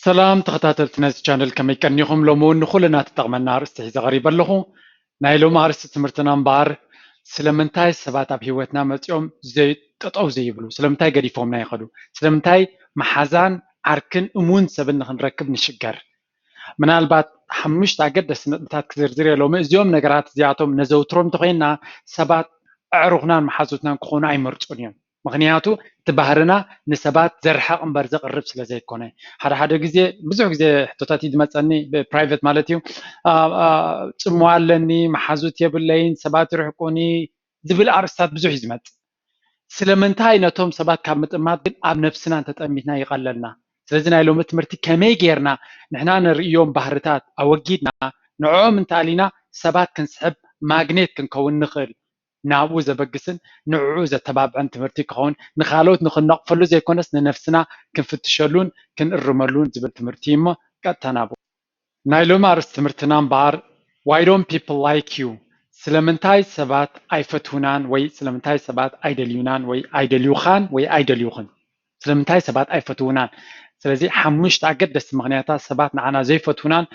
ሰላም ተኸታተልቲ ነዚ ቻነል፣ ከመይ ቀኒኹም? ሎሚ እውን ንኹልና ትጠቕመና ኣርእስቲ ሒዘ ቀሪበ ኣለኹ። ናይ ሎሚ ኣርእስቲ ትምህርትና እምበኣር፣ ስለምንታይ ሰባት ኣብ ህይወትና መፂኦም ዘይ-፣ ጠጠው ዘይብሉ፣ ስለምንታይ ገዲፎምና ይኸዱ፣ ስለምንታይ መሓዛን ዓርክን እሙን ሰብን ንኽንረክብ ንሽገር። ምናልባት ሓሙሽተ ኣገደስቲ ነጥብታት ክዝርዝር እየ ሎሚ። እዚኦም ነገራት እዚኣቶም ነዘውትሮም እንተኾይንና፣ ሰባት ኣዕሩኽናን መሓዙትናን ክኾኑ ኣይመርፁን እዮም። ምኽንያቱ እቲ ባህርና ንሰባት ዘርሕቕ እምበር ዘቕርብ ስለ ዘይኮነ። ሓደ ሓደ ግዜ፣ ብዙሕ ግዜ ሕቶታት እዩ ዝመፀኒ፣ ብፕራይቬት ማለት እዩ። አ፣ አ፣ ፅምዋ ኣለኒ፣ መሓዙት የብለይን፣ ሰባት ይርሕቁኒ ዝብል ኣርእስታት ብዙሕ እዩ ዝመፅእ። ስለምንታይ ነቶም ሰባት ካብ ምጥማት ግን ኣብ ነብስና እንተጠሚትና ይቐለልና። ስለዚ ናይ ሎሚ ትምህርቲ ከመይ ጌርና ንሕና ንርእዮም ባህርታት ኣወጊድና ንዕኦም እንተኣሊና ሰባት ክንስሕብ ማግኔት ክንከውን ንኽእል ናብኡ ዘበግስን ንዕኡ ዘተባብዕን ትምህርቲ ክኸውን፣ ንኻልኦት ንኽንነቕፈሉ ዘይኮነስ ንነፍስና ክንፍትሸሉን ክንእርመሉን ዝብል ትምህርቲ እዩ። እሞ ቀጥታ ናብኡ። ናይ ሎሚ ኣርእስቲ ትምህርትና እምበኣር፣ Why don't people like you? ስለምንታይ ሰባት ኣይፈትውናን ወይ ስለምንታይ ሰባት ኣይደልዩናን ወይ ኣይደልዩኻን ወይ ኣይደልዩኽን? ስለምንታይ ሰባት ኣይፈትውናን? ስለዚ ሓሙሽተ ኣገደስቲ ምኽንያታት ሰባት ንዓና ዘይፈትውናን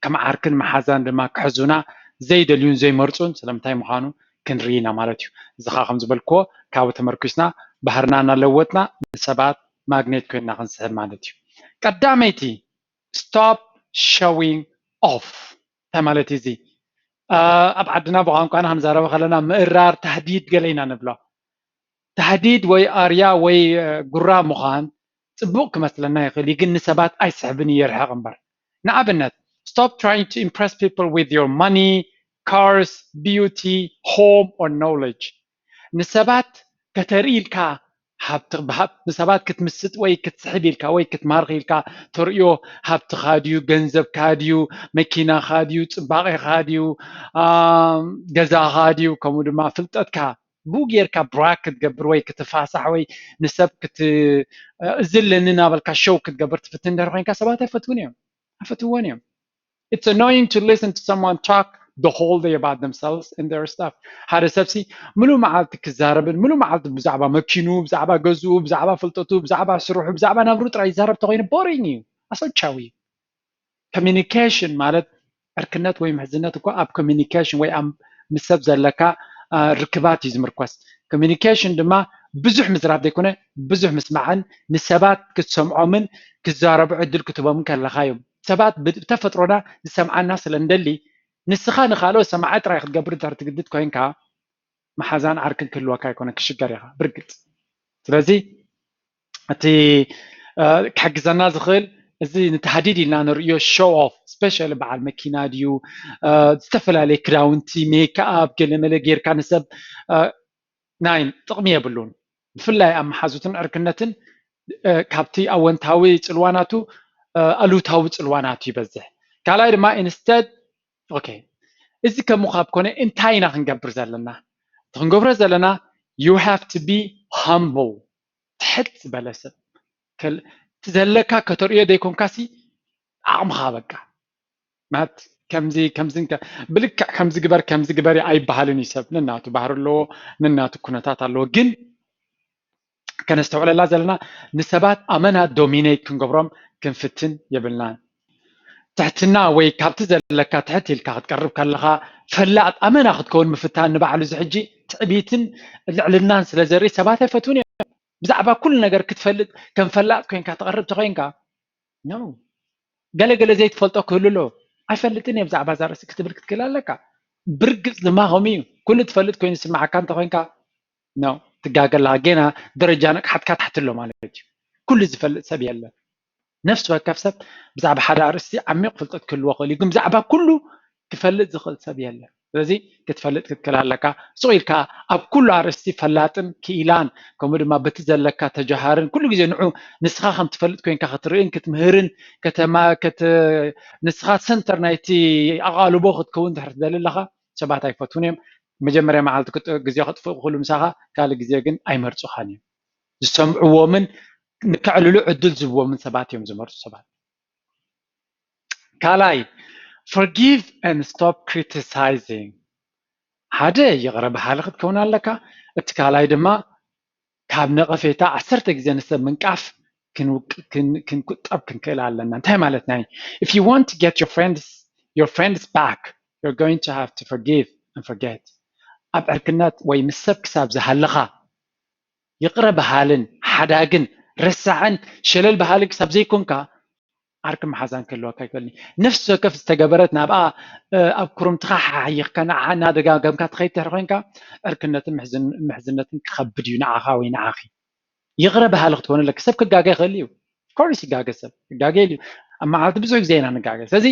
ከም ዓርክን መሓዛን ድማ ክሕዙና ዘይደልዩን ዘይመርፁን ስለምንታይ ምዃኑ ክንርኢ ኢና ማለት እዩ። እዚ ኸዓ ከም ዝበልክዎ ካብኡ ተመርኪስና ባህርና እናለወጥና ንሰባት ማግኔት ኮይንና ክንስሕብ ማለት እዩ። ቀዳመይቲ፣ stop showing off። እንታይ ማለት እዩ እዚ? አ፣ ኣብ ዓድና ብቋንቋና ክንዛረበ ከለና ምእራር፣ ታህዲድ ገለ ኢና ንብሎ። ታህዲድ ወይ ኣርያ ወይ፣ እ፣ ጉራ ምዃን ጽቡቕ ክመስለና ይኽእል እዩ፣ ግን ንሰባት ኣይስሕብን እዩ፣ የርሕቕ እምበር። ንኣብነት፣ stop trying to impress people with your money, cars, beauty, home or knowledge። ንሰባት ከተርኢ ኢልካ ሃብቲ፣ ብሃብ-፣ ንሰባት ክትምስጥ ወይ ክትስሕብ ኢልካ ወይ ክትማርኽ ኢልካ ተርእዮ ሃብትኻ ድዩ፣ ገንዘብካ ድዩ፣ መኪናኻ ድዩ፣ ጽባቐኻ ድዩ፣ አ፣ ገዛኻ ድዩ፣ ከምኡ ድማ ፍልጠትካ ብኡ ጌርካ ብራክ ክትገብር ወይ ክትፋሳሕ ወይ ንሰብ ክት-፣ እዚ ኣለኒ እናበልካ ሸው ክትገብር ትፍትን እንድሕር ኮይንካ ሰባት ኣይፈትውን እዮም፣ ኣይፈትውዎን እዮም። It's annoying to listen to someone talk the whole day about themselves and their stuff። ሓደ ሰብሲ ምሉእ መዓልቲ ክዛረብን ምሉእ መዓልቲ ብዛዕባ መኪኑ፣ ብዛዕባ ገዝኡ፣ ብዛዕባ ፍልጠቱ፣ ብዛዕባ ስርሑ፣ ብዛዕባ ናብሩ ጥራይ ይዛረብ ተኮይኑ ቦሪንግ እዩ፣ ኣሰልቻዊ እዩ። ኮሚኒኬሽን ማለት ዕርክነት ወይ ምሕዝነት እኮ ኣብ ኮሚኒኬሽን ወይ ኣብ ምስ ሰብ ዘለካ፣ አ፣ ርክባት እዩ ዝምርኮስ። ኮሚኒኬሽን ድማ ብዙሕ ምዝራብ ዘይኮነ ብዙሕ ምስማዕን ንሰባት ክትሰምዖምን ክዛረቡ ዕድል ክትህቦምን ከለኻ እዩ። ሰባት ብ-፣ ብተፈጥሮና ዝሰምዓና ስለ እንደሊ ንስኻ ንኻልኦት ሰማዒ ጥራይ ክትገብር እንድሕር ትግድድ ኮይንካ መሓዛን ዓርክን ክህልወካ ኣይኮነን፣ ክሽገር ኢኻ ብርግጽ። ስለዚ እቲ፣ እ፣ ክሕግዘና ዝኽእል እዚ ንታህዲድ ኢልና ንርእዮ ሾው ኦፍ፣ ስፔሻሊ በዓል መኪና ድዩ፣ እ፣ ዝተፈላለየ ክዳውንቲ፣ ሜክኣፕ፣ ገለመለ ጌርካ ንሰብ፣ እ፣ ናይ ጥቕሚ የብሉን። ብፍላይ ኣብ መሓዙትን ዕርክነትን፣ እ፣ ካብቲ ኣወንታዊ ጽልዋናቱ፣ እ፣ ኣሉታዊ ጽልዋናቱ ይበዝሕ። ካልኣይ ድማ ኢንስተድ፣ ኦኬ፣ እዚ ከምኡ ካብ ኮነ እንታይ ኢና ክንገብር ዘለና? እቲ ክንገብሮ ዘለና፣ you have to be humble፣ ትሕት ዝበለ ሰብ። ከል-፣ እቲ ዘለካ ከተርእዮ ዘይኮንካሲ ዓቕምኻ በቃ። ማለት ከምዚ፣ ከምዚ እንተ-፣ ብልክዕ ከምዚ ግበር፣ ከምዚ ግበሪ ኣይበሃልን እዩ። ሰብ ነናቱ ባህሪ ኣለዎ፣ ነናቱ ኩነታት ኣለዎ። ግን ከነስተውዕለላ ዘለና ንሰባት ኣመና ዶሚኔት ክንገብሮም ክንፍትን የብልናን። ትሕትና ወይ ካብቲ ዘለካ ትሕት ኢልካ ክትቀርብ ከለኻ ፈላጥ ኣመና ክትከውን ምፍታን ንባዕሉ እዚ ሕጂ ትዕቢትን ልዕልናን ስለ ዘርኢ ሰባት ኣይፈትውን እዮም። ብዛዕባ ኩሉ ነገር ክትፈልጥ ከም ፈላጥ ኮይንካ ትቐርብ ተኾይንካ፣ ኖ። ገለ ገለ ዘይትፈልጦ ክህሉ ኣሎ። ኣይፈልጥን እየ ብዛዕባ እዛ ርእሲ ክትብል ክትክእል ኣለካ። ብርግጽ ድማ ከምኡ እዩ። ኩሉ ትፈልጥ ኮይኑ ዝስምዓካ እንተኾይንካ፣ ኖ፣ ትጋገ ኣለኻ። ጌና ደረጃ ንቕሓትካ ታሕቲ ኣሎ ማለት እዩ። ኩሉ ዝፈልጥ ሰብ የለን። ነፍሲ ወከፍ ሰብ ብዛዕባ ሓደ ኣርእስቲ ዓሚቕ ፍልጠት ክህልዎ ክእል እዩ፣ ግን ብዛዕባ ኩሉ ክፈልጥ ዝኽእል ሰብ የለን። ስለዚ ክትፈልጥ ክትክእል ኣለካ። ስቕ ኢልካ ኣብ ኩሉ ኣርእስቲ ፈላጥን ክኢላን፣ ከምኡ ድማ በቲ ዘለካ ተጀሃርን፣ ኩሉ ግዜ ንዑ ንስኻ ከም ትፈልጥ ኮይንካ ክትርእን ክትምህርን፣ ከተማ-፣ ከት-፣ ንስኻ ሰንተር ናይቲ ኣቓልቦ ክትከውን እንድሕር ትደሊ ኣለኻ፣ ሰባት ኣይፈትውን እዮም። መጀመርያ መዓልቲ ክጥ-፣ ግዜ ከጥፍኡ ክኽእሉ ምሳኻ፣ ካልእ ግዜ ግን ኣይመርጹኻን እዮም። ዝሰምዕዎምን ንከዕልሉ ዕድል ዝህብዎምን ሰባት እዮም ዝመርጹ ሰባት። ካልኣይ፣ forgive and stop criticizing። ሓደ፣ ይቕረ በሃሊ ክትከውን ኣለካ። እቲ ካልኣይ ድማ፣ ካብ ነቐፌታ ዓሰርተ ግዜ ንሰብ ምንቃፍ ክንውቅ- ክን- ክንቁጠብ ክንክእል ኣለና። እንታይ ማለት ናይ if you want to get your friends your friends back, you're going to have to forgive and forget። ኣብ ዕርክነት ወይ ምስ ሰብ ክሳብ ዝሃለኻ ይቕረ በሃልን ሓዳግን ረሳዕን ሸለል በሃልን ክሳብ ዘይኮንካ ዓርኪ መሓዛን ክህልወካ ኣይክእልን። ነፍሲ ወከፍ ዝተገበረት ናብኣ ኣብ ኩርምትኻ ሓሓይኽካ ንዓኣ እናደጋገምካ ትኸይድ ትሕር ኮይንካ ዕርክነትን ምሕዝነትን ክኸብድ እዩ ንዓኻ ወይ ንዓኺ። ይቕረ በሃሊ ክትኮን ኣለኪ። ሰብ ክጋገ ይኽእል እዩ። ኮርስ ይጋገ ሰብ ክጋገ እዩ። ኣብ መዓልቲ ብዙሕ ግዜ ኢና ንጋገ። ስለዚ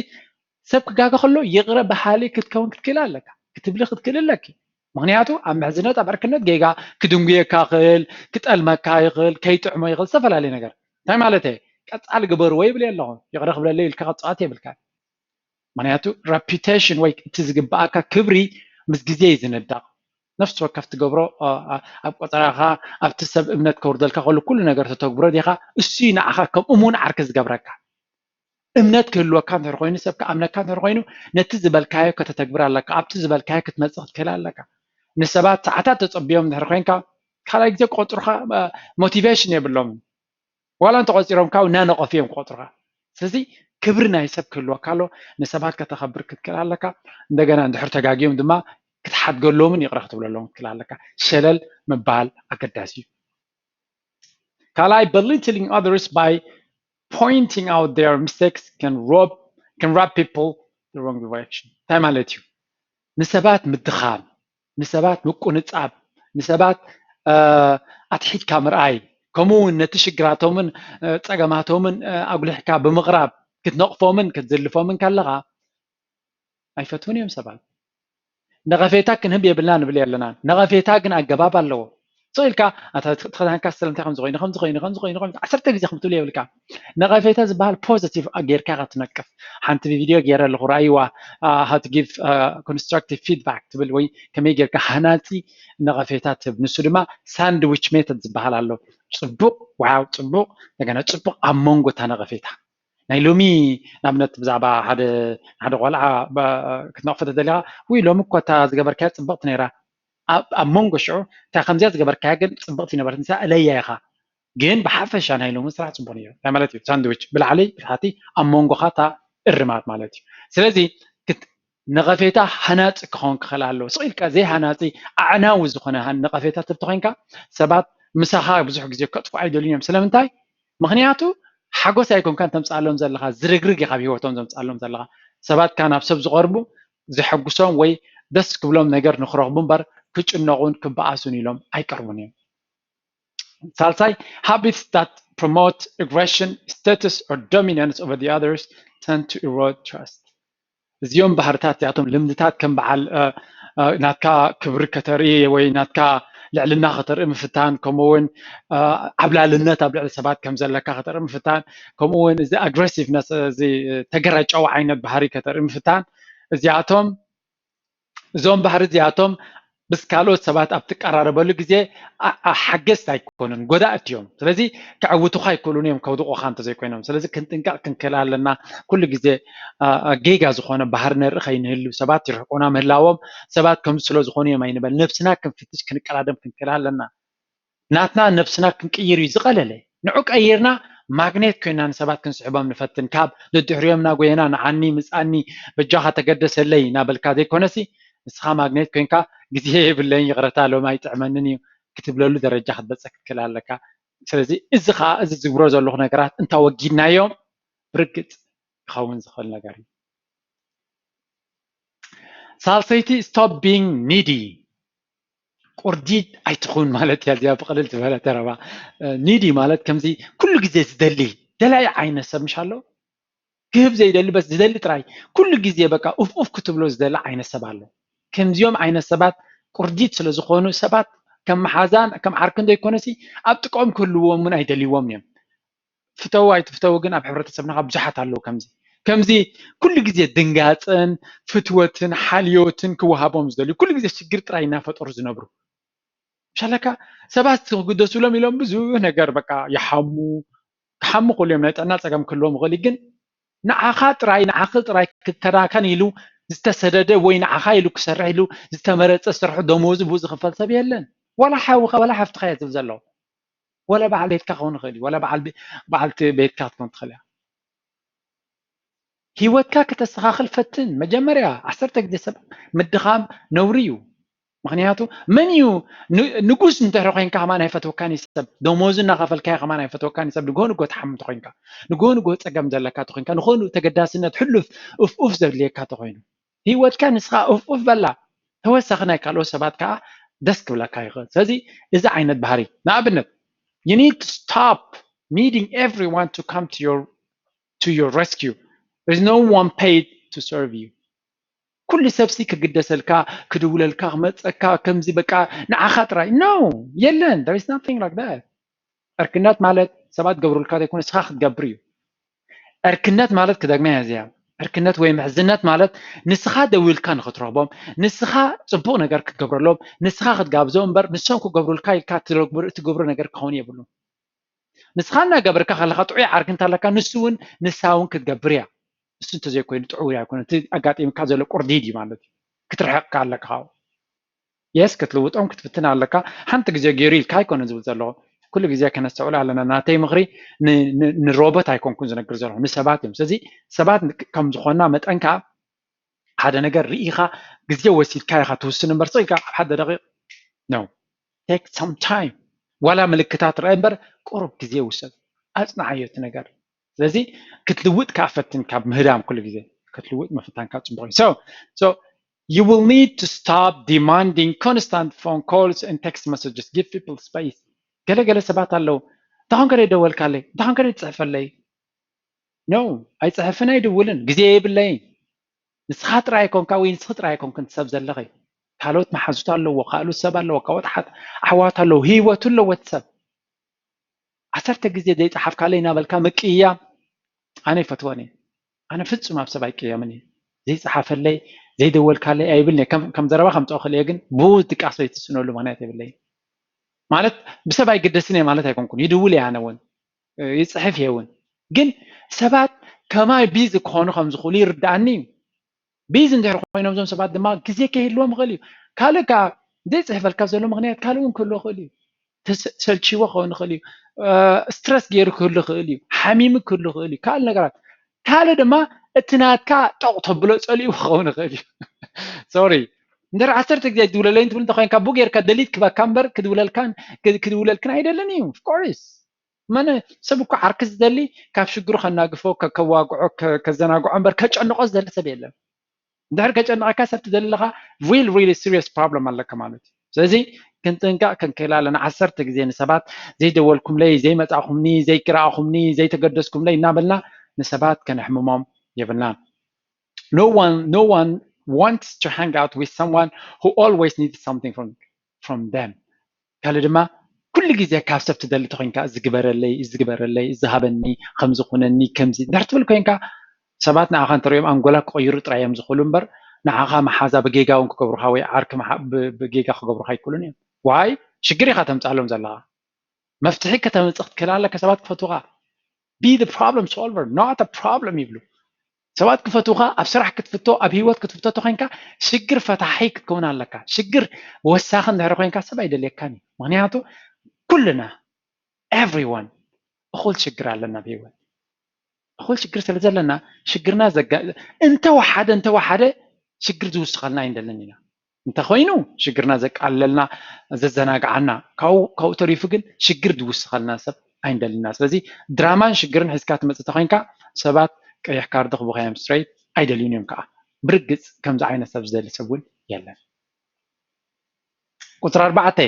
ሰብ ክጋገ ከሎ ይቕረ በሃሊ ክትከውን ክትክእል ኣለካ ክትብሊ ክትክእል ኣለኪ። ምክንያቱ ኣብ ምሕዝነት ኣብ ዕርክነት ጌጋ ክድንጉየካ ይኽእል፣ ክጠልመካ ይኽእል፣ ከይጥዕሞ ይኽእል፣ ዝተፈላለየ ነገር። እንታይ ማለት እየ? ቀጻሊ ግበርዎ ይብል ኣለኹ። ይቕረ ክብለለይ ኢልካ ክትጻወት የብልካ። ምክንያቱ ራፒቴሽን ወይ እቲ ዝግብኣካ ክብሪ ምስ ግዜ እዩ ዝንዳቕ። ነፍሲ ወከፍ ትገብሮ ኣብ ቆፀራኻ ኣብቲ ሰብ እምነት ከውርደልካ ከሉ ኩሉ ነገር ተተግብሮ ዲኻ? እሱ እዩ ንዓኻ ከም እሙን ዓርኪ ዝገብረካ። እምነት ክህልወካ እንተር ኮይኑ ሰብ ክኣምነካ እንተር ኮይኑ ነቲ ዝበልካዮ ከተተግብር ኣለካ። ኣብቲ ዝበልካዮ ክትመፅእ ክትክእል ኣለካ። ንሰባት ሰዓታት ተፀብዮም እንድሕር ኮይንካ ካልኣይ ግዜ ክቆፅሩካ ሞቲቬሽን የብሎምን። ዋላ እንተቆፂሮምካ እናነቐፉ እዮም ክቆፅሩካ። ስለዚ ክብሪ ናይ ሰብ ክህልወካ ኣሎ። ንሰባት ከተኸብር ክትክእል ኣለካ። እንደገና እንድሕር ተጋግዮም ድማ ክትሓድገሎምን ይቕረ ክትብለሎም ክትክእል ኣለካ። ሸለል ምባል ኣገዳሲ እዩ። ካልኣይ belittling others by pointing out their mistakes can rob can rub people the wrong direction። እንታይ ማለት እዩ? ንሰባት ምድኻም፣ ንሰባት ምቁንጻብ፣ ንሰባት ኣትሒትካ ምርኣይ፣ ከምኡ እውን ነቲ ሽግራቶምን ፀገማቶምን ኣጉሊሕካ ብምቕራብ ክትነቕፎምን ክትዝልፎምን ከለኻ ኣይፈትውን እዮም ሰባት። ነቐፌታ ክንህብ የብልና ንብል ኣለና። ነቐፌታ ግን ኣገባብ ኣለዎ። ስቕ ኢልካ ኣታ እቲ ክዳንካ ስለምንታይ ከምዚ ኮይኑ ከምዚ ኮይኑ ከምዚ ኮይኑ ከምዚ ዓሰርተ ግዜ ከም ትብል የብልካ። ነቐፌታ ዝበሃል ፖዚቲቭ ጌርካ ኢኻ ትነቅፍ። ሓንቲ ቪድዮ ገይረ ኣለኹ ርኣይዋ፣ how to give constructive feedback ትብል ወይ ከመይ ጌርካ ሃናፂ ነቐፌታ ትህብ። ንሱ ድማ ሳንድዊች ሜተድ ዝበሃል ኣሎ። ፅቡቕ ዋው ፅቡቕ እንደገና ፅቡቕ ኣብ መንጎ እታ ነቐፌታ ናይ ሎሚ ንኣብነት ብዛዕባ ሓደ ሓደ ቆልዓ ክትነቕፎ ተደሊኻ ውይ ሎሚ እኮ እታ ዝገበርካያ ፅብቕቲ ነይራ ኣብ መንጎ ሽዑ እታ ከምዚኣ ዝገበርካያ ግን ፅብቕቲ ነበረት ንሳ እለያ ኢኻ ግን ብሓፈሻ ናይ ሎሚ ስራሕ ፅቡቕ ነይሩ እንታይ ማለት እዩ ሳንድዊች ብላዕሊ ብታሕቲ ኣብ መንጎኻ እታ እርማት ማለት እዩ ስለዚ ነቐፌታ ሃናፂ ክኸውን ክኽእል ኣለዎ ስቕ ኢልካ ዘይሃናፂ ኣዕናዊ ዝኾነ ነቐፌታ ትብ ተኾይንካ ሰባት ምሳኻ ብዙሕ ግዜ ከጥፉ ኣይደልዩን እዮም ስለምንታይ ምኽንያቱ ሓጎስ ኣይኮንካን ተምፅኣሎም ዘለኻ ዝርግርግ ኢኻ ኣብ ሂወቶም ዘምፅኣሎም ዘለኻ ሰባት ካብ ናብ ሰብ ዝቐርቡ ዘሐጉሶም ወይ ደስ ክብሎም ነገር ንክረኽቡ እምበር ክጭነቑን ክበኣሱን ኢሎም ኣይቀርቡን እዮም ሳልሳይ habits that promote aggression status or dominance over the others tend to erode trust እዚኦም ባህርታት እዚኣቶም ልምድታት ከም በዓል ናትካ ክብሪ ከተርኢ ወይ ናትካ ልዕልና ከተርኢ ምፍታን ከምኡ እውን ዓብላልነት ኣብ ልዕሊ ሰባት ከም ዘለካ ከተርኢ ምፍታን ከምኡ እውን እዚ ኣግሬሲቭነስ እዚ ተገራጫዊ ዓይነት ባህሪ ከተርኢ ምፍታን እዚኣቶም እዞም ባህሪ እዚኣቶም ምስ ካልኦት ሰባት ኣብ ትቀራረበሉ ግዜ ሓገዝቲ ኣይኮኑን ጎዳእቲ እዮም ስለዚ ከዕውቱካ ኣይክእሉን እዮም ከውድቑካ እንተዘይኮይኖም ስለዚ ክንጥንቀቕ ክንክእል ኣለና ኩሉ ግዜ ጌጋ ዝኾነ ባህሪ ንርኢ ከይንህሉ ሰባት ይርሕቁና ምህላዎም ሰባት ከምዚ ስለ ዝኾኑ እዮም ኣይንበል ነብስና ክንፍትሽ ክንቀዳደም ክንክእል ኣለና ናትና ነብስና ክንቅይር እዩ ዝቐለለ ንዑ ቀይርና ማግኔት ኮይና ንሰባት ክንስሕቦም ንፈትን ካብ ደድሕሪኦም ናጎየና ንዓኒ ምፃኒ በጃኻ ተገደሰለይ እናበልካ ዘይኮነሲ ንስኻ ማግኔት ኮይንካ ግዜ የብለይን ይቕረታ ሎም ኣይጥዕመንን እዩ ክትብለሉ ደረጃ ክትበፀ ክትክእል ኣለካ ስለዚ እዚ ከዓ እዚ ዝግብሮ ዘለኹ ነገራት እንታወጊድናዮም ብርግፅ ክኸውን ዝኽእል ነገር እዩ ሳልሰይቲ stop being needy ቁርዲድ ኣይትኹን ማለት እያ እዚኣ ብቐልል ዝበለ ተረባ ኒዲ ማለት ከምዚ ኩሉ ግዜ ዝደሊ ደላይ ዓይነት ሰብ ምሽ ኣሎ ክህብ ዘይደሊ በስ ዝደሊ ጥራይ ኩሉ ግዜ በቃ ኡፍ ኡፍ ክትብሎ ዝደሊ ዓይነት ሰብ ኣሎ ከምዚኦም ዓይነት ሰባት ቁርዲድ ስለ ዝኾኑ ሰባት ከም መሓዛን ከም ዓርክን ዘይኮነሲ ኣብ ጥቅኦም ክህልዎም እውን ኣይደልይዎም እዮም ፍተው ኣይትፍተው ግን ኣብ ሕብረተሰብና ካብ ብዙሓት ኣለዉ ከምዚ ከምዚ ኩሉ ግዜ ድንጋፅን ፍትወትን ሓልዮትን ክወሃቦም ዝደልዩ ኩሉ ግዜ ሽግር ጥራይ እናፈጠሩ ዝነብሩ ሻለካ ሰባት ክግደሱሎም ኢሎም ብዙ ነገር በቃ ይሓሙ ክሓሙ ክእሉ እዮም ናይ ጥዕና ፀገም ክህልዎም ይኽእል ግን ንዓኻ ጥራይ ንዓኺ ጥራይ ክከናከን ኢሉ ዝተሰደደ ወይ ንዓኻ ኢሉ ክሰርሕ ኢሉ ዝተመረፀ ስርሑ ደሞዙ ብኡ ዝኽፈል ሰብ የለን ዋላ ሓውኻ ዋላ ሓፍትኻ እየ ዝብል ዘለኹ ወላ በዓል ቤትካ ክኸውን ይኽእል እዩ፣ ወላ በዓል ቤ- በዓልቲ ቤትካ ክትኮን ትኽእል እያ። ህይወትካ ከተስተኻኽል ፈትን። መጀመርያ ዓሰርተ ግዜ ሰብ ምድኻም ነውሪ እዩ። ምክንያቱ መን እዩ ን- ንጉስ እንተረ ኮይንካ ከማን ኣይፈትወካን እዩ ሰብ፣ ደሞዙ እናኸፈልካዮ ከማን ኣይፈትወካን እዩ ሰብ። ንጎ ንጎ ትሓም እንተኮይንካ፣ ንጎ ንጎ ፀገም ዘለካ እንተኮይንካ፣ ንኮኑ ተገዳስነት ሕሉፍ ኡፍ ኡፍ ዘድልየካ እንተኮይኑ፣ ህይወትካ ንስኻ ኡፍ ኡፍ በላ፣ ተወሳኺ ናይ ካልኦት ሰባት ከዓ ደስ ክብለካ ይኽእል። ስለዚ እዚ ዓይነት ባህሪ ንኣብነት you need to stop needing everyone to come to your to your rescue. There is no one paid to serve you. ኩሉ ሰብሲ ክግደሰልካ፣ ክድውለልካ፣ ክመፀካ፣ ከምዚ በቃ ንዓኻ ጥራይ no የለን። There is nothing like that. ዕርክነት ማለት ሰባት ገብሩልካ ዘይኮነ ንስኻ ክትገብር እዩ። ዕርክነት ማለት ክደግማ እያ እዚኣ። ዕርክነት ወይ ምሕዝነት ማለት ንስኻ ደዊልካ ንክትረኽቦም፣ ንስኻ ፅቡቕ ነገር ክትገብረሎም፣ ንስኻ ክትጋብዞም እምበር ንሶም ክገብሩልካ ኢልካ እትገብሮ ነገር ክኸውን የብሉን። ንስኻ እናገበርካ ከለካ ጥዑይ ዓርኪ እንተለካ ንሱ እውን ንሳ እውን ክትገብር እያ። እሱ እንተዘይኮይኑ ጥዑይ ኣይኮነ። እቲ ኣጋጢምካ ዘሎ ቁርዲድ እዩ ማለት እዩ። ክትርሕቕካ ኣለካ ካብኡ። የስ ክትልውጦም ክትፍትን ኣለካ። ሓንቲ ግዜ ገይሩ ኢልካ ኣይኮነ ዝብል ዘለኹ። ኩሉ ግዜ ከነስተውዕሎ ኣለና። ናተይ ምኽሪ ንሮቦት ኣይኮንኩን ዝነግር ዘለኹ፣ ንሰባት እዮም። ስለዚ ሰባት ከም ዝኾንና መጠን ከዓ ሓደ ነገር ርኢኻ ግዜ ወሲድካ ኢኻ ትውስን እምበር ስቕ ኢልካ ኣብ ሓደ ደቂቕ no take some time ዋላ ምልክታት ርአ እምበር ቁሩብ ግዜ ውሰድ፣ ኣፅንዓዮ እቲ ነገር። ስለዚ ክትልውጥ ከዓ ፈትን፣ ካብ ምህዳም ኩሉ ግዜ ክትልውጥ ምፍታን ካብ ፅቡቕ እዩ። So so you will need to stop demanding constant phone calls and text messages. Give people space. ገለ ገለ ሰባት ኣለዉ፣ እንታኾን ከደ ይደወልካለይ፣ እንታኾን ከደ ይፅሕፈለይ። No ኣይፅሕፍን ኣይድውልን፣ ግዜ የብለይን። ንስኻ ጥራይ ኣይኮንካ ወይ ንስኺ ጥራይ ኣይኮንክን ሰብ ዘለኺ። ካልኦት መሓዙት ኣለዎ፣ ካልኦት ሰብ ኣለዎ፣ ካልኦት ኣሓት ኣሕዋት ኣለዉ፣ ህይወቱ ኣለዎ እቲ ሰብ። ዓሰርተ ግዜ ዘይፀሓፍካለይ እናበልካ ምቅያም ኣነ ይፈትወን እየ። ኣነ ፍጹም ኣብ ሰብ ኣይቅየምን እየ። ዘይፀሓፈለይ ዘይደወልካለይ ኣይብልን እየ። ከም ከም ዘረባ ከምፅኦ ክእል እየ፣ ግን ብኡ ድቃስ ወይ ትስእነሉ ምክንያት የብለይን። ማለት ብሰብ ኣይግደስን እየ ማለት ኣይኮንኩን፣ ይድውል እየ ኣነ እውን ይፅሕፍ እየ እውን። ግን ሰባት ከማይ ቢዚ ክኾኑ ከም ዝኽእሉ ይርድኣኒ እዩ። ቢዚ እንድሕር ኮይኖም እዞም ሰባት ድማ ግዜ ከይህልዎም ይኽእል እዩ። ካልእ ከዓ ዘይፅሕፈልካ ዘሎ ምክንያት ካልእ እውን ክህልዎ ይኽእል እዩ። ተሰልችዎ ክኸውን ይኽእል እዩ። ስትረስ ገይሩ ክህሉ ይኽእል እዩ። ሓሚሙ ክህሉ ይኽእል እዩ። ካልእ ነገራት ካልእ ድማ እቲ ናትካ ጠቕ ተብሎ ፀሊኡ ክኸውን ይኽእል እዩ። ሶሪ እንድሕር ዓሰርተ ግዜ ኣይትድውለለይን ትብል እንተኮይንካ ብኡ ጌርካ ደሊት ክበካ እምበር ክድውለልካን ክድውለልክን ኣይደልን እዩ። ኦፍኮርስ መነ ሰብ እኮ ዓርኪ ዝደሊ ካብ ሽግሩ ከናግፎ ከዋግዖ ከዘናግዖ እምበር ከጨንቆ ዝደሊ ሰብ የለን። እንድሕር ከጨንቀካ ሰብ ትደሊ ኣለካ real real serious problem ኣለካ ማለት እዩ። ስለዚ ክንጥንቀቅ ክንክእል ኣለና። ዓሰርተ ግዜ ንሰባት ዘይደወልኩምለይ፣ ዘይመጻእኩምኒ፣ ዘይረኣኹምኒ፣ ዘይተገደስኩምለይ እናበልና ንሰባት ከነሕምሞም የብልናን። No one no one wants to hang out with someone who always needs something from from them. ካልእ ድማ ኩሉ ግዜ ካብ ሰብ ትደሊ ተኮይንካ እዚ ግበረለይ፣ እዚ ግበረለይ፣ እዚ ሃበኒ፣ ከምዚ ኩነኒ፣ ከምዚ እንድሕር ትብል ኮይንካ ሰባት ንዓኻ እንተሪኦም ኣንጎላ ክቕይሩ ጥራይ እዮም ዝኽእሉ እምበር ንዓኻ መሓዛ ብጌጋ እውን ክገብሩኻ ወይ ዓርኪ ብጌጋ ክገብሩኻ ኣይክእሉን እዮም። ዋይ ሽግር ኢኻ ተምፅኣሎም ዘለኻ። መፍትሒ ከተምፅእ ክትክእል ኣለካ ሰባት ክፈትውኻ። Be the problem solver, not a problem ይብሉ። ሰባት ክፈትውኻ፣ ኣብ ስራሕ ክትፍቶ፣ ኣብ ህይወት ክትፍቶ ተኮይንካ ሽግር ፈታሒ ክትከውን ኣለካ። ሽግር ወሳኺ እንድሕር ኮይንካ ሰብ ኣይደልየካን እዩ። ምክንያቱ ኩልና everyone እኹል ሽግር ኣለና ኣብ ህይወት። እኹል ሽግር ስለ ዘለና ሽግርና ዘጋ እንተወሓደ እንተወሓደ ሽግር ዝውስኸልና ኣይንደልን ኢና። እንተኮይኑ ሽግርና ዘቃልለልና ዘዘናግዓና ካብኡ ተሪፉ ግን ሽግር ዝውስኸልና ሰብ ኣይንደልና። ስለዚ ድራማን ሽግርን ሒዝካ ትመፅእ ተኮይንካ ሰባት ቀይሕ ካርዲ ክቡካዮም ስትሬት ኣይደልዩን እዮም ከዓ። ብርግፅ ከምዚ ዓይነት ሰብ ዝደሊ ሰብ እውን የለን። ቁፅሪ ኣርባዕተ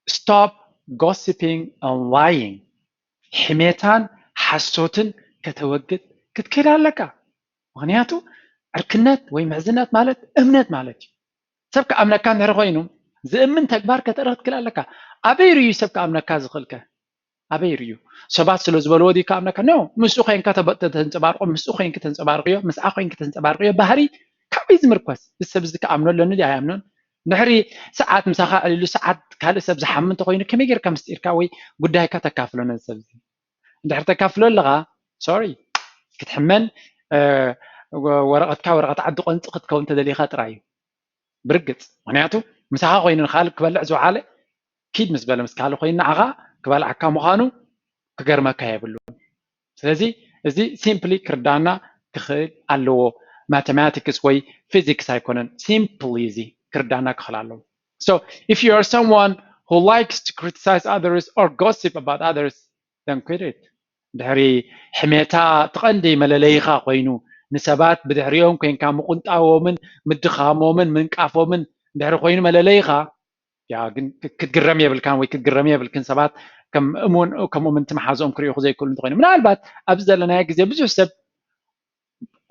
stop gossiping and lying። ሕሜታን ሓሶትን ከተወግድ ክትክእል ኣለካ። ምክንያቱ ዕርክነት ወይ ምሕዝነት ማለት እምነት ማለት እዩ። ሰብ ክኣምነካ እንድሕር ኮይኑ ዝእምን ተግባር ከተርኢ ክትክእል ኣለካ። ኣበይ ርዩ ሰብ ክኣምነካ ዝኽእልከ? ኣበይ ርዩ? ሰባት ስለ ዝበልዎ ድዩ ክኣምነካ? No። ምስኡ ኮይንካ ተንፀባርቆ ምስኡ ኮይንክ ተንፀባርቅዮ ምስኣ ኮይንክ ተንፀባርቅዮ ባህሪ ካበይ ዝምርኮስ? እዚ ሰብ እዚ ክኣምኖ ኣለኒ ድዩ ኣይኣምኖን? ድሕሪ ሰዓት ምሳኻ ዕልሉ ሰዓት ካልእ ሰብ ዝሓሚ እንተኮይኑ ከመይ ጌርካ ምስጢርካ ወይ ጉዳይካ ተካፍሎ ነዚ ሰብ እዚ? እንድሕር ተካፍሎ ኣለኻ ሶሪ ክትሕመን ወረቐትካ ወረቐት ዓዲ ቆንፂ ክትከውን ተደሊኻ ጥራይ እዩ። ብርግፅ ምክንያቱ ምሳኻ ኮይኑ ንካልእ ክበልዕ ዝወዓለ ኪድ ምስ በለ ምስ ካልእ ኮይኑ ንዓኻ ክበልዓካ ምዃኑ ክገርመካ የብሉን። ስለዚ እዚ simply ክርዳና ክኽእል ኣለዎ። Mathematics ወይ physics ኣይኮነን፣ simply እዚ ክርዳና ክኽእል ኣለዎ። So if you are someone who likes to criticize others or gossip about others, then quit it. ድሕሪ ሕሜታ እቲ ቀንዲ መለለይኻ ኮይኑ፣ ንሰባት ብድሕሪኦም ኮንካ ምቁንጣዎምን ምድኻሞምን ምንቃፎምን ድሕሪ ኮይኑ መለለይኻ፣ ያ ግን ክትግረም የብልካን ወይ ክትግረም የብልክን። ሰባት ከም እሙን ከም እሙንቲ መሓዝኦም ክርእዩ ዘይክእሉ እንተኮይኑ፣ ምናልባት ኣብዚ ዘለናዮ ግዜ ብዙሕ ሰብ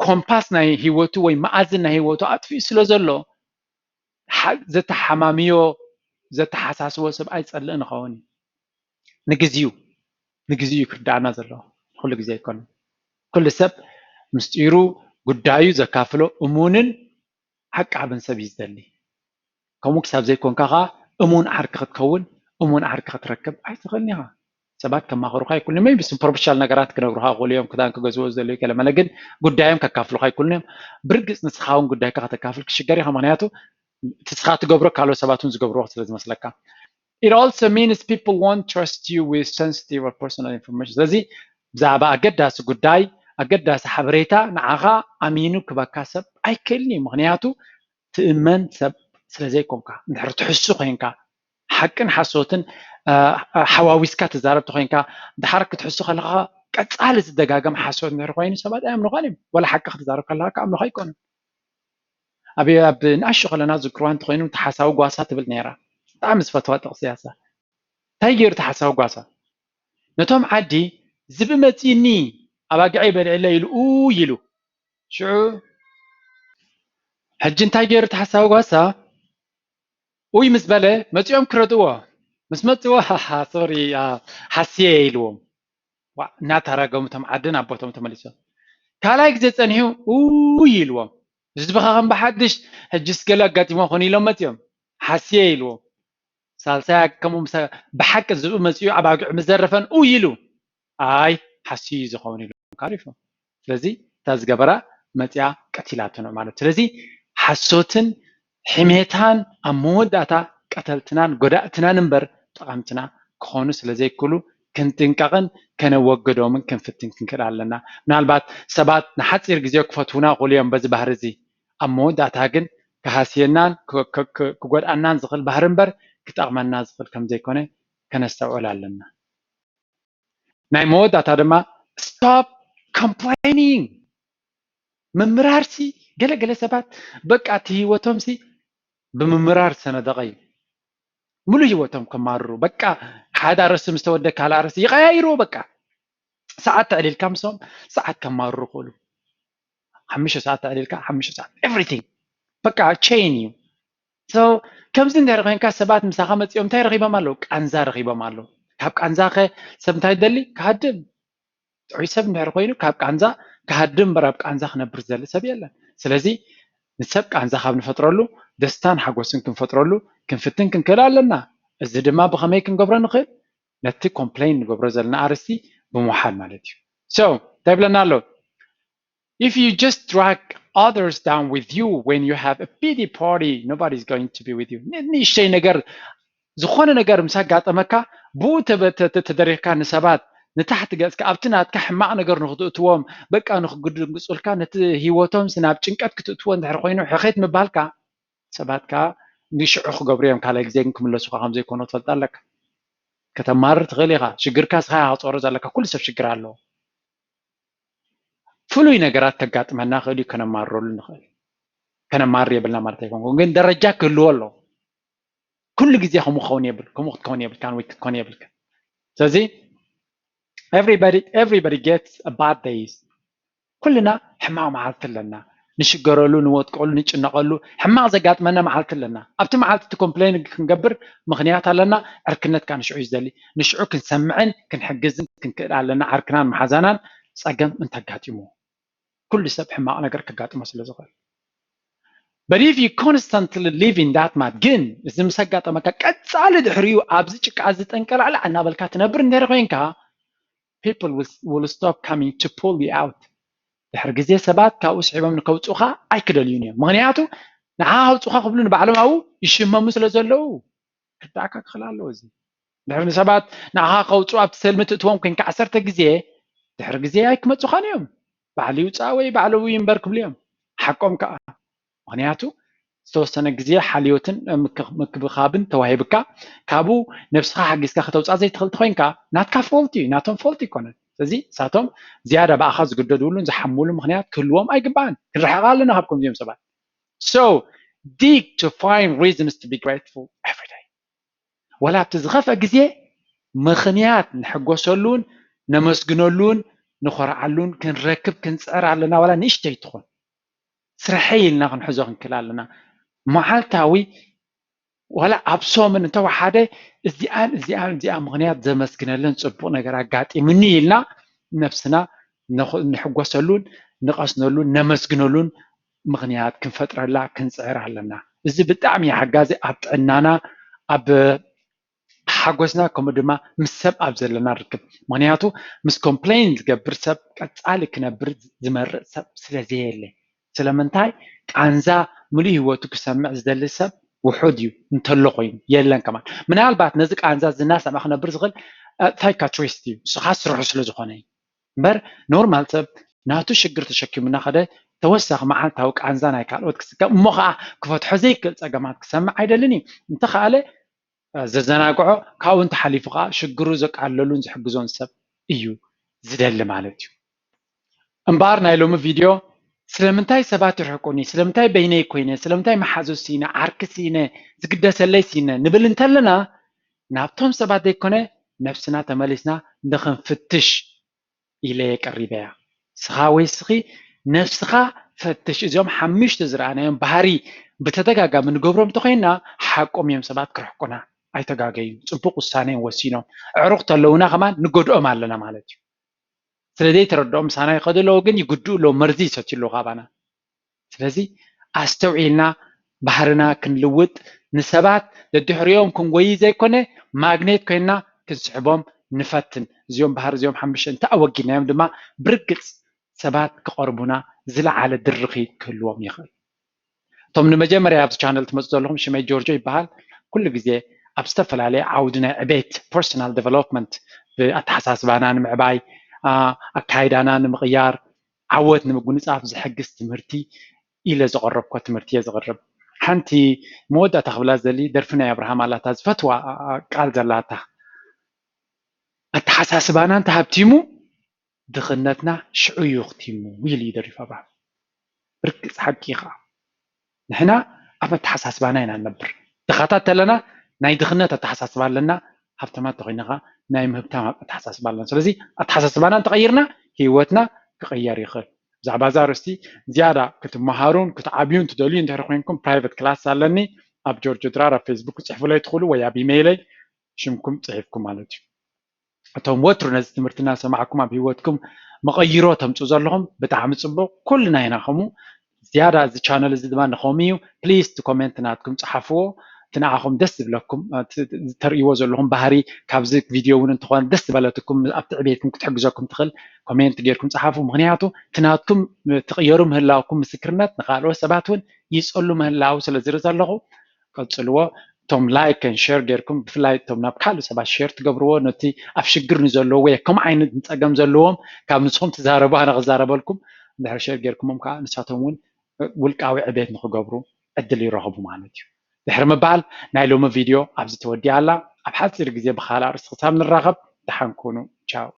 ኮምፓስ ናይ ህይወቱ ወይ መኣዝን ናይ ህይወቱ ኣጥፊኡ ስለ ዘሎ፣ ዘተሓማምዮ ዘተሓሳስቦ ሰብ ኣይጸልእን ይኸውን። ንግዚኡ ንግዚኡ ክርዳእና ዘለዎ፣ ኩሉ ግዜ ኣይኮነን። ኩሉ ሰብ ምስጢሩ ጉዳዩ ዘካፍሎ እሙንን ዓቃብን ሰብ እዩ ዝደሊ። ከምኡ ክሳብ ዘይኮንካ ኸዓ እሙን ዓርኪ ክትከውን እሙን ዓርኪ ክትረክብ ኣይትኽእልን ኢኻ። ሰባት ከማኽሩኻ ኣይክእሉን እዮም። maybe superficial ነገራት ክነግሩኻ ይኽእሉ እዮም፣ ክዳን ክገዝኡ ዝደልዩ ገለ መለ፣ ግን ጉዳዮም ከካፍሉኻ ኣይክእሉን እዮም። ብርግጽ ንስኻ እውን ጉዳይካ ከተካፍል ክሽገር ኢኻ። ምኽንያቱ እቲ ንስኻ ትገብሮ ካልኦት ሰባት እውን ዝገብርዎ ስለ ዝመስለካ። It also means people won't trust you with sensitive or personal information. ስለዚ ብዛዕባ ኣገዳሲ ጉዳይ፣ ኣገዳሲ ሓበሬታ ንዓኻ ኣሚኑ ክበካ ሰብ ኣይክእልን እዩ። ምኽንያቱ ትእመን ሰብ ስለ ዘይኮንካ። እንድሕር ትሕሱ ኮይንካ፣ ሓቅን ሓሶትን ሓዋዊስካ ትዛረብ ተኮይንካ፣ ድሓር ክትሕሱ ከለካ ቀጻሊ ዝደጋገም ሓሶት እንድሕር ኮይኑ ሰባት ኣይኣምኑኻን እዮም። ወላ ሓቂ ክትዛረብ ከለካ ክኣምኑኻ ኣይኮኑን። ኣብ ኣብ ንኣሽቱ ከለና ዝክርዋ እንተኮይኑ፣ ተሓሳዊ ጓሳ ትብል ነይራ። ብጣዕሚ ዝፈትዋ ጥቕሲ እያ እሳ። እንታይ ገይሩ ተሓሳዊ ጓሳ? ነቶም ዓዲ ዝብኢ መጺእኒ ኣባጊዐይ በሊዕለ ኢሉ ኡይ ኢሉ። ሽዑ ሕጂ እንታይ ገይሩ ተሓሳዊ ጓሳ? ኡይ ምስ በለ መጺኦም ክረድእዎ። ምስ መጽዎ፣ ሃሃ፣ ሶሪ፣ አ፣ ሓስየ ኢልዎም። ዋእ፣ እናተረገሙ እቶም ዓድን ኣቦቶም ተመሊሶም። ካልኣይ ግዜ ጸኒሑ፣ ኡይ ኢልዎም። ህዝብኻ ከም ብሓድሽ፣ ሕጅስ ገለ ኣጋጢሞ ኾን ኢሎም መጺኦም። ሓስየ ኢልዎም። ሳልሳይ ከምኡ ምስ፣ ብሓቂ ዝብኢ መጺኡ ኣባጊዑ ምስ ዘረፈን ኡይ ኢሉ። ኣይ፣ ሓስዩ እዩ ዝኸውን ኢሎም ካሪፎም። ስለዚ እታ ዝገበራ መጺኣ ቀቲላቶ ነው ማለት። ስለዚ ሓሶትን ሕሜታን ኣብ መወዳእታ ቀተልትናን ጎዳእትናን እምበር ጠቐምትና ክኾኑ ስለ ዘይክእሉ ክንጥንቀቕን ከነወግዶምን ክንፍትን ክንክእል ኣለና። ምናልባት ሰባት ንሓጺር ግዜ ክፈትዉና ይኽእሉ እዮም በዚ ባህሪ እዚ። ኣብ መወዳእታ ግን ክሃስየናን ክ-፣ ክ-፣ ክ-፣ ክጎድኣናን ዝኽእል ባህሪ እምበር ክጠቕመና ዝኽእል ከም ዘይኮነ ከነስተውዕል ኣለና። ናይ መወዳእታ ድማ stop complaining። ምምራርሲ፣ ገለገለ ሰባት በቃ እቲ ህይወቶምሲ ብምምራር ዝተነደቐ እዩ። ሙሉእ ህይወቶም ከማርሩ፣ በቃ ሓደ ኣርእስቲ ምስ ተወደ ካልእ ኣርእስቲ ይቐያይርዎ። በቃ ሰዓት ተዕሊልካ ምስኦም ሰዓት ከማርሩ ይኽእሉ። ሓሙሽተ ሰዓት ተዕሊልካ ሓሙሽተ ሰዓት፣ everything በቃ ቼን እዩ። So ከምዚ እንድሕር ኮይንካ ሰባት ምሳኻ መጺኦም እንታይ ረኺቦም ኣለዉ? ቃንዛ ረኺቦም ኣለዉ። ካብ ቃንዛኸ ሰብ እንታይ ይደሊ? ክሃድም። ጥዑይ ሰብ እንድሕር ኮይኑ ካብ ቃንዛ ክሃድም እምበር ኣብ ቃንዛ ክነብር ዝደሊ ሰብ የለን። ስለዚ ንሰብ ቃንዛ ካብ ንፈጥረሉ ደስታን ሓጎስን ክንፈጥረሉ ክንፍትን ክንክእል ኣለና። እዚ ድማ ብኸመይ ክንገብሮ ንኽእል? ነቲ ኮምፕሌን ንገብሮ ዘለና ኣርእስቲ ብምውሓድ ማለት እዩ። So እንታይ ይብለና ኣሎ? If you just drag others down with you when you have a pity party, nobody's going to be with you. ን-፣ ንእሽተይ ነገር፣ ዝኾነ ነገር ምስ ኣጋጠመካ ብኡ ተበ-፣ ተ-፣ ተ-፣ ተደሪኽካ ንሰባት ንታሕቲ ገጽካ ኣብቲ ናትካ ሕማቕ ነገር ንኽትእትዎም፣ በቃ ንኽግድንግጹልካ፣ ነቲ ህይወቶምስ ናብ ጭንቀት ክትእትዎ እንድሕር ኮይኑ ሕኼት ምባልካ፣ ሰባት ከኣ ንሽዑ ክገብሩ እዮም። ካልኣይ ግዜ ግን ክምለሱኻ ከም ዘይኮኑ ክትፈልጥ ኣለካ። ከተማርር ትኽእል ኢኻ። ሽግርካ ንስኻ ኢኻ ክትጾሮ ዘለካ። ኩሉ ሰብ ሽግር ኣለዎ። ፍሉይ ነገራት ከጋጥመና ይኽእል እዩ፣ ከነማርረሉ ንኽእል። ከነማርር የብልና ማለት ኣይኮንኩን፣ ግን ደረጃ ክህልዎ ኣለዎ። ኩሉ ግዜ ከምኡ ክኸውን የብል-፣ ከምኡ ክትከውን የብልካን ወይ ክትኮን የብልካን። ስለዚ everybody, everybody gets a bad days። ኩልና ሕማቕ መዓልቲ ኣለና። ንሽገረሉ፣ ንወጥቀሉ፣ ንጭነቐሉ፣ ሕማቕ ዘጋጥመና መዓልቲ ኣለና። ኣብቲ መዓልቲ እቲ ኮምፕሌን ክንገብር ምኽንያት ኣለና። ዕርክነት ከኣ ንሽዑ እዩ ዝደሊ። ንሽዑ ክንሰምዕን ክንሕግዝን ክንክእል ኣለና። ዓርክናን መሓዛናን ጸገም እንተጋጢሙ። ኩሉ ሰብ ሕማቕ ነገር ከጋጥሞ ስለ ዝኽእል። But if you constantly live in that mud፣ ግን እዚ ምስ ኣጋጠመካ ቀጻሊ ድሕሪኡ ኣብዚ ጭቃ እዚ ጠንቀላዕላዕ እናበልካ ትነብር እንድሕር ኮይንካ፣ people will, will stop coming to pull you out። ድሕሪ ግዜ ሰባት ካብኡ ስሒቦም ንከውጽኡኻ ኣይክደልዩን እዮም። ምኽንያቱ ንዓ ኣውጽኡኻ ክብሉ ንባዕሎም ኣብኡ ይሽመሙ ስለ ዘለዉ። ክርዳእካ ክኽእል ኣለዎ እዚ። ድሕሪ ንሰባት ንዓኻ ከውፅኡ ኣብቲ ሰልሚ ትእትዎም ኮይንካ ዓሰርተ ግዜ፣ ድሕሪ ግዜ ኣይክመፁኻን እዮም። ባዕሉ ይውፃእ ወይ ባዕሉ ይንበር ክብሉ እዮም። ሓቆም ከዓ። ምኽንያቱ ዝተወሰነ ግዜ ሓልዮትን ምክ- ምክብኻብን ተዋሂብካ፣ ካብኡ ነብስኻ ሓጊዝካ ከተውፅኣ ዘይትኽእል ተኮይንካ፣ ናትካ ፎልት እዩ፣ ናቶም ፎልት ይኮነን። ስለዚ ንሳቶም ዝያዳ ብኣኻ ዝግደድሉን ዝሓምሉ ምኽንያት ክህልዎም ኣይግባእን። ክንርሕቕ ኣለና ካብ ከምዚኦም ሰባት። So dig to find reasons to be grateful every day. ወላ ኣብቲ ዝኸፍአ ግዜ ምኽንያት ንሕጎሰሉን ነመስግነሉን ንኾርዓሉን ክንረክብ ክንፅዕር ኣለና። ዋላ ንእሽተይ ትኾን ስርሐይ ኢልና ክንሕዞ ክንክእል ኣለና። መዓልታዊ ዋላ ኣብ ሰሙን እንተወሓደ እዚኣን እዚኣን እዚኣ ምኽንያት ዘመስግነለን ፅቡቕ ነገር ኣጋጢምኒ ኢልና ነብስና ንኽ- ንሕጎሰሉን ንቐስነሉን ነመስግነሉን ምኽንያት ክንፈጥረላ ክንፅዕር ኣለና። እዚ ብጣዕሚ ሓጋዚ ኣብ ጥዕናና ኣብ ሓጎስና ከምኡ ድማ ምስ ሰብ ኣብ ዘለና ርክብ። ምኽንያቱ ምስ ኮምፕሌን ዝገብር ሰብ ቀፃሊ ክነብር ዝመርፅ ሰብ ስለ ዘየለ። ስለምንታይ? ቃንዛ ምሉእ ህይወቱ ክሰምዕ ዝደሊ ሰብ ውሑድ እዩ፣ እንተሎ ኮይኑ የለን ከማን። ምናልባት ነዚ ቃንዛ ዝናሰማ ክነብር ዝኽእል ኣእታይካ ቾይስ እዩ፣ ንስኻ ስርሑ ስለ ዝኾነ እዩ። እምበር ኖርማል ሰብ ናቱ ሽግር ተሸኪሙና ከደ ተወሳኺ መዓልታዊ ቃንዛ ናይ ካልኦት ክስከም እሞ ከዓ ክፈትሖ ዘይክእል ፀገማት ክሰምዕ ኣይደልን እዩ። እንተኸኣለ ዘዘናግዖ ካብኡ እንተሓሊፉ ከዓ ሽግሩ ዘቃለሉን ዝሕግዞን ሰብ እዩ ዝደሊ ማለት እዩ። እምበኣር ናይ ሎሚ ቪድዮ ስለምንታይ ሰባት ይርሕቁኒ፣ ስለምንታይ በይነይ ኮይነ፣ ስለምንታይ መሓዙት ስኢነ፣ ዓርኪ ስኢነ፣ ዝግደሰለይ ስኢነ ንብል እንተለና ናብቶም ሰባት ዘይኮነ ነብስና ተመሊስና ንኽንፍትሽ ኢለ የቀሪበያ። ስኻ ወይ ስኺ ነብስኻ ፈትሽ። እዚኦም ሓሙሽተ ዝረኣናዮም ባህሪ ብተደጋጋሚ ንገብሮም እንተኮይና ሓቆም እዮም ሰባት ክርሕቁና። ኣይተጋገዩ። ፅቡቅ ውሳነ እዮም ወሲኖም። ኣዕሩኽ ተለውና ከማን ንጎድኦም ኣለና ማለት እዩ። ስለዘይተረድኦም ምሳና ይኸዱ ኣለዉ ግን ይጉድኡ ኣለዉ፣ መርዚ ይሰትዩ ኣለዉ ካባና። ስለዚ ኣስተውዒልና ባህርና ክንልውጥ ንሰባት ደድሕሪኦም ክንጎይ ዘይኮነ ማግኔት ኮይንና ክንስሕቦም ንፈትን። እዚኦም ባህሪ እዚኦም ሓሙሽተ እንተ ኣወጊድናዮም ድማ ብርግፅ ሰባት ክቐርቡና ዝለዓለ ድርኺት ክህልዎም ይኽእል። እቶም ንመጀመርያ ኣብዚ ቻነል ትመፁ ዘለኹም ሽመይ ጆርጆ ይበሃል። ኩሉ ግዜ ኣብ ዝተፈላለየ ዓውዲ ናይ ዕቤት ፐርሶናል ዴቨሎፕመንት ብኣተሓሳስባና ንምዕባይ ኣካይዳና ንምቕያር ዓወት ንምጉንፃፍ ዝሕግዝ ትምህርቲ ኢለ ዘቐረብኮ ትምህርቲ እየ ዘቕርብ። ሓንቲ መወዳእታ ክብላ ዝደሊ ደርፊ ናይ ኣብርሃም ኣላታ ዝፈትዋ ቃል ዘላታ ኣተሓሳስባና እንተሃብቲሙ ድኽነትና ሽዑ እዩ ክቲሙ ኢሉ እዩ ደሪፉ ኣብርሃም። ርግፅ ሓቂ እዩ ከዓ። ንሕና ኣብ ኣተሓሳስባና ኢና ንነብር። ድኻታት ተለና ናይ ድኽነት ኣተሓሳስባ ኣለና፣ ሃብታማት ተኮይና ከዓ ናይ ምህብታም ኣተሓሳስባ ኣለና። ስለዚ ኣተሓሳስባና እንተቐይርና ህይወትና ክቕየር ይኽእል። ብዛዕባ እዛ ኣርእስቲ ዝያዳ ክትመሃሩን ክትዓብዩን ትደልዩ እንድሕር ኮይንኩም ፕራይቨት ክላስ ኣለኒ። ኣብ ጆርጆ ድራር ኣብ ፌስቡክ ክፅሕፉለይ ትኽእሉ ወይ ኣብ ኢሜይለይ ሽምኩም ፅሒፍኩም ማለት እዩ። እቶም ወትሩ ነዚ ትምህርቲ እናሰማዕኩም ኣብ ህይወትኩም መቐይሮ ተምፅኡ ዘለኹም ብጣዕሚ ፅቡቕ። ኩልና ኢና ከምኡ። ዝያዳ እዚ ቻነል እዚ ድማ ንኸምኡ እዩ። ፕሊዝ እቲ ኮሜንት ናትኩም ፀሓፍዎ። እቲ ንዓኹም ደስ ዝብለኩም ተርእይዎ ዘለኹም ባህሪ ካብዚ ቪድዮ እውን እንተኾነ ደስ ዝበለትኩም ኣብቲ ዕቤትኩም ክትሕግዘኩም ትኽእል ኮሜንት ጌርኩም ፀሓፉ። ምኽንያቱ እቲ ናትኩም ትቕየሩ ምህላውኩም ምስክርነት ንካልኦት ሰባት እውን ይፀሉ ምህላው ስለ ዝርኢ ዘለኹ ቀፅልዎ። እቶም ላይክ ን ሸር ጌርኩም ብፍላይ እቶም ናብ ካልእ ሰባት ሸር ትገብርዎ ነቲ ኣብ ሽግር ንዘለዉ ወይ ከምኡ ዓይነት ንፀገም ዘለዎም ካብ ንስኹም ትዛረቡ ኣነ ክዛረበልኩም እንድሕር ሸር ጌርኩሞም ከዓ ንሳቶም እውን ውልቃዊ ዕቤት ንክገብሩ ዕድል ይረኽቡ ማለት እዩ። ድሕሪ ምባል ናይ ሎሚ ቪድዮ ኣብዚ ተወዲኣ ኣላ። ኣብ ሓፂር ግዜ ብካልእ ኣርእስቲ ክሳብ ንራኸብ ደሓን ኩኑ። ቻው።